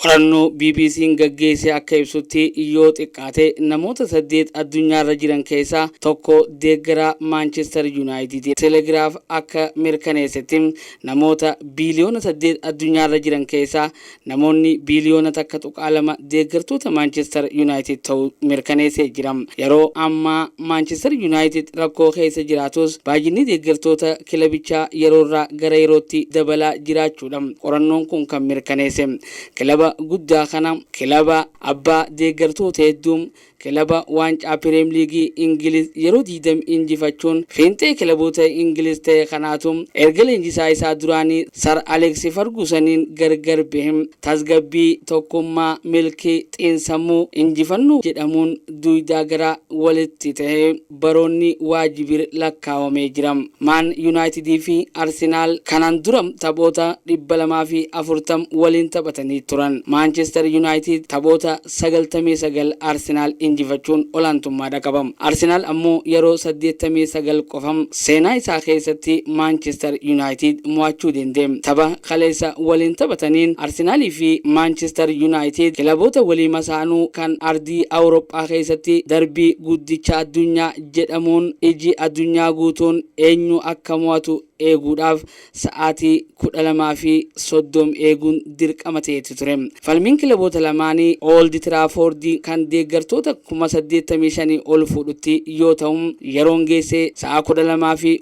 Qorannoo BBC'n gaggeesse akka ibsutti, yoo xiqqaate namoota saddeet addunyaarra jiran keessaa tokko deeggaraa Maanchister Yunaayitidi. Telegiraaf akka mirkaneessetti, namoota biiliyoona 8 addunyaarra jiran keessaa namoonni biiliyoona 1.2 deeggartoota Maanchister Yunaayitid ta'uu mirkaneessee jira. Yeroo ammaa Maanchister Yunaayitid rakkoo keessa jiraatus, baay'inni deeggartoota kilabichaa yeroorraa gara yerootti dabalaa jiraachuudha qorannoon kun kan mirkaneesse. Kilaba guddaa kana, kilaba abbaa deeggartoota hedduu, kilaba waancaa Pireem Liigii Ingiliz yeroo 20 injifachuun fiinxee kilaboota Ingiliz ta'e kanaatu erga leenjisaa isaa duraanii Sar Aleeksi Farguusaniin gargar bahe tasgabbii, tokkummaa, milkii, xiinsammuu, injifannoo jedhamuun duuydaa gara walitti ta'e baroonni waajibir lakkaawamee jira. Maan Yunaayitidii fi Arsenaal kanaan dura taphoota 240 waliin taphatanii turan. Maanchister Yunaayitid taphoota 99 Arsenaal injifachuun olaantummaadha qaba. Arsenaal ammoo yeroo 89 qofa seenaa isaa keessatti Maanchister Yunaayitid mo'achuu danda'e. Tapha kaleessa waliin taphataniin Arsenaalii fi Maanchister Yunaayitid kilaboota walii masaanuu kan ardii Awuroophaa keessatti darbii guddicha addunyaa jedhamuun iji addunyaa guutuun eenyu akka mo'atu eeguudhaaf sa'aatii 12:30 eeguun dirqama ta'eeti ture. Falmiin kilaboota lamaanii Ooldi Tiraafoordi kan deeggartoota 85,000 ol fuudhutti yoo ta'u, yeroon geessee sa'a 12:30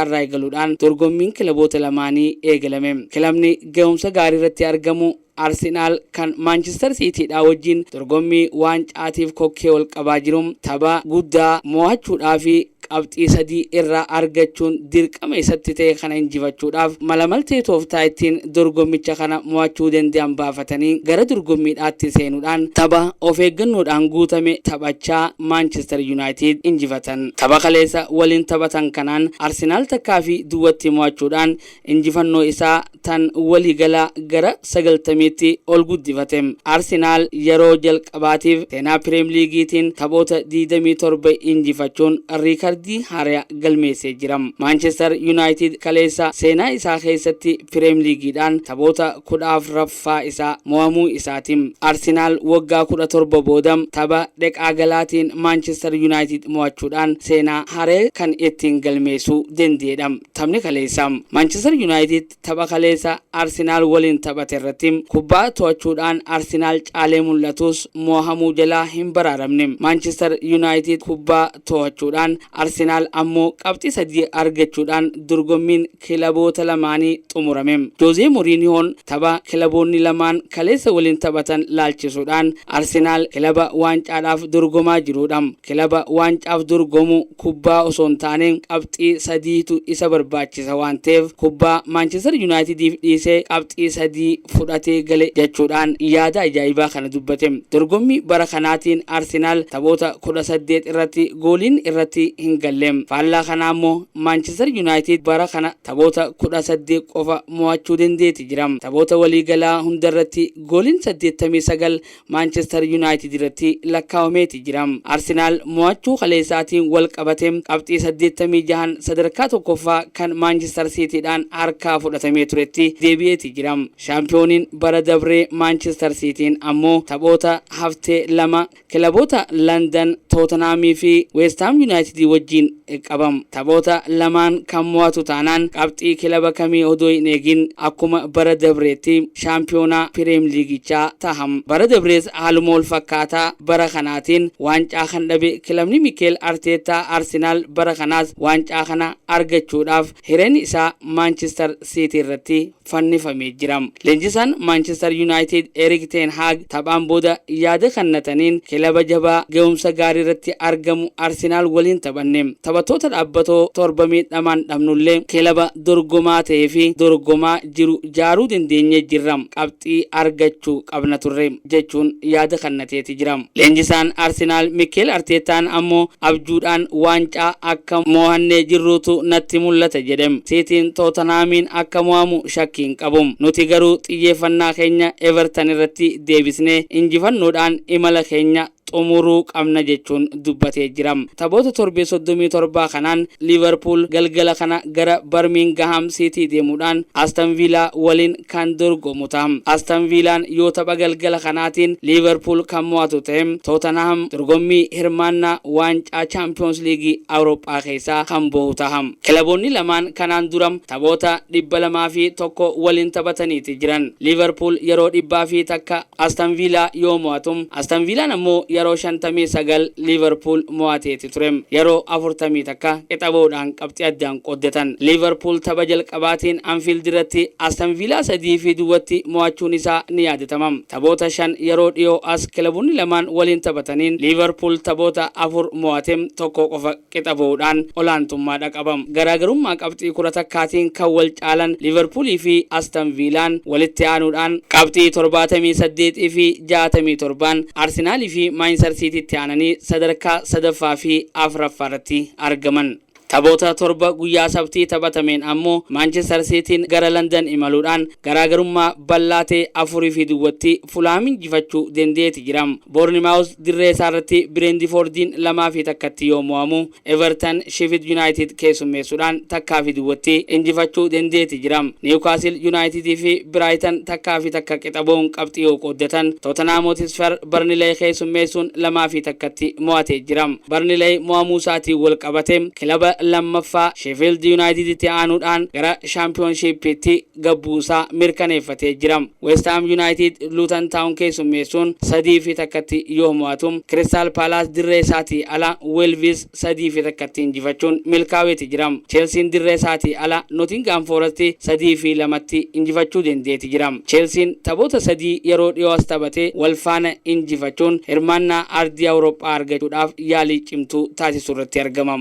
irraa eegaluudhaan dorgommiin kilaboota lamaanii eegalame. Kilabni gahumsa gaarii irratti argamu Arsenaal kan Maanchistar Siitiidhaa wajjin dorgommii waancaatiif kokkee ol qabaa jiru, tapha guddaa mo'achuudhaafi qabxii sadii irraa argachuun dirqama isatti ta'e kana injifachuudhaaf malamaltee tooftaa ittiin dorgommicha kana mo'achuu danda'an baafatanii gara dorgommiidhaatti seenuudhaan tapha of eeggannoodhaan guutame taphachaa Maanchistar Yunaayitid injifatan. Tapha kaleessa waliin taphatan kanaan Arsenaal takkaa fi duwwatti mo'achuudhaan injifannoo isaa tan waliigalaa gara 90tti ol guddifate. Arsenaal yeroo jalqabaatiif seenaa Pireem Liigiitiin taphoota 27 injifachuun riikardii haaraya galmeessee jira. Maanchestar Yunaayitid kaleessa seenaa isaa keessatti Pireem Liigiidhaan taphoota 14ffaa isaa mo'amuu isaati. Arsenaal waggaa 17 booda tapha dheqaa galaatiin Maanchestar Yunaayitid mo'achuudhaan seenaa haaraya kan ittiin galmeessuu danda'edha. Taphni kaleessa Maanchister Yunaayitid tapha kaleessa Arsenaal waliin taphate irratti kubbaa to'achuudhaan Arsenaal caalee mul'atus mo'ahamuu jalaa hin baraaramne. Maanchister Yunaayitid kubbaa to'achuudhaan, Arsenaal ammoo qabxii sadii argachuudhaan dorgommiin kilaboota lamaanii xumurame. Joozee Moriinihoon tapha kilaboonni lamaan kaleessa waliin taphatan laalchisuudhaan, Arsenaal kilaba waancaadhaaf dorgomaa jiruudha. Kilaba waancaaf dorgomu kubbaa osoo hin taane qabxii sadiitu isa barbaachisa waan ta'eef kubbaa Maanchister Yunaayitidiif dhiisee qabxii sadii fudhatee gale jechuudhaan yaada ajaa'ibaa kana dubbate. Dorgommii bara kanaatiin Arsenaal taphoota 18 irratti gooliin irratti hin galle. Faallaa kanaa immoo Maanchister Yunaayitid bara kana taphoota 18 qofa mo'achuu danda'eeti jira. Taphoota waliigalaa hundarratti gooliin 89 Maanchestar Yunaayitid irratti lakkaawameeti jira. Arsenaal mo'achuu kaleessaatiin wal qabate qabxii 86n sadarkaa tokkoffaa kan Maanchestar Siitiidhaan harkaa fudhatamee turetti deebi'eeti jira. Shaampiyooniin bara dabree Maanchestar Siitiin ammoo taphoota haftee lama kilaboota Landan Tootanhaamii fi Weestahaam Yunaayitid wajjiin qaba. Taphoota lamaan kan mo'atu taanaan qabxii kilaba kamii odoo hin eegin akkuma bara dabreetti shaampiyoonaa Pireem Liigichaa taha. Bara dabrees haaluma walfakkaataa bara kanaatiin waancaa kan dhabe kilabni Mikeel Arteettaa Arsenaal bara kanaas waancaa kana argachuudhaaf hireen isaa Maanchistar Siitii irratti fannifamee jira. Leenjisaan Maanchister Yunaayitid Erik Teen Haag taphaan booda yaada kannataniin, kilaba jabaa gahumsa gaarii irratti argamu Arsenaal waliin taphanne. Taphattoota dhaabbatoo torba miidhamaan dhabnullee kilaba dorgomaa ta'ee fi dorgomaa jiru jaaruu dandeenyee jirra. Qabxii argachuu qabna turre, jechuun yaada kannateeti jira. Leenjisaan Arsenaal Mikeel Arteettaan ammoo abjuudhaan waancaa akka moohannee jirruutu natti mul'ata jedhe. Siitiin Tootanhaamiin akka mo'amu shakkii hin qabu. Nuti garuu xiyyeeffannaa keenya Evertan irratti deebisnee injifannoodhaan imala keenya Xumuruu qabna jechuun dubbatee jira. Taphoota torbee 37 kanaan Liivarpuul galgala kana gara Barmiingaham Siitii deemuudhaan Aston Viilaa waliin kan dorgomu ta'a. Aston Viilaan yoo tapha galgala kanaatiin Liivarpuul kan mo'atu ta'e Tootanaham dorgommii hirmaannaa waancaa Chaampiyoons Liigii Awurooppaa keessaa kan bahu ta'a. Kilaboonni lamaan kanaan dura taphoota 201 waliin taphataniiti jiran. Liivarpuul yeroo 101 Aston Viilaa yoo mo'atu, Aston Viilaan ammoo yeroo 59 Liivarpuul mo'ateeti ture. Yeroo 41 qixa bahuudhaan qabxii addaan qooddatan. Liivarpuul tapha jalqabaatiin Anfiild irratti Aston Viilaa 3 fi duwwatti mo'achuun isaa ni yaadatama. Taphoota 5 yeroo dhiyoo as kilaboonni lamaan waliin taphataniin Liivarpuul taphoota 4 mo'ate tokko qofa qixa bahuudhaan olaantummaadha qaba. Garaagarummaa qabxii 11tiin kan wal caalan Liivarpuulii fi Aston Viilaan walitti aanuudhaan qabxii 78 fi 67n Arsenaalii fi Maanchistar Siitiitti aananii sadarkaa sadaffaa fi afraffaa irratti argaman. Taphoota 7 guyyaa Sabtii taphatameen ammoo Maanchistar Siitiin gara Landan imaluudhaan garaagarummaa bal'aa ta'e 4 fi duwwatti Fulhaam injifachuu danda'eeti jira. Boornimaawuz dirree isaa irratti Bireendifoordiin 2 fi 1tti yoo mo'amu, Evertan Shifiid Yunaayitid keessummeessuudhaan 1 fi duwwatti injifachuu danda'eeti jira. Niwukaasil Yunaayitid fi Biraayitan 1 fi 1 qixa bahuun qabxii yoo qooddatan, Tootanhaam Hootisfer Barnileey keessummeessuun 2 fi 1tti mo'atee jira. Barnileey mo'amuu isaatiin wal qabate kilaba lammaffaa Shefiild Yunaayitiditti aanuudhaan gara Shaampiyoonshiippiitti gad bu'uusaa mirkaneeffatee jira. West Haam Yunaayitid Luutan Taawun keessummeessuun 3 fi 1tti yoo mo'atu, Kiristaal Paalaas dirree isaatii ala Weelvis 3 fi 1tti injifachuun milkaaweeti jira. Cheelsiin dirree isaatii ala Notingaam Foorasti 3 fi 2tti injifachuu dandeeti jira. Cheelsiin taphoota 3 yeroo dhiyoo as taphate wal faana injifachuun hirmaannaa ardii Awurooppaa argachuudhaaf yaalii cimtuu taasisuurratti argama.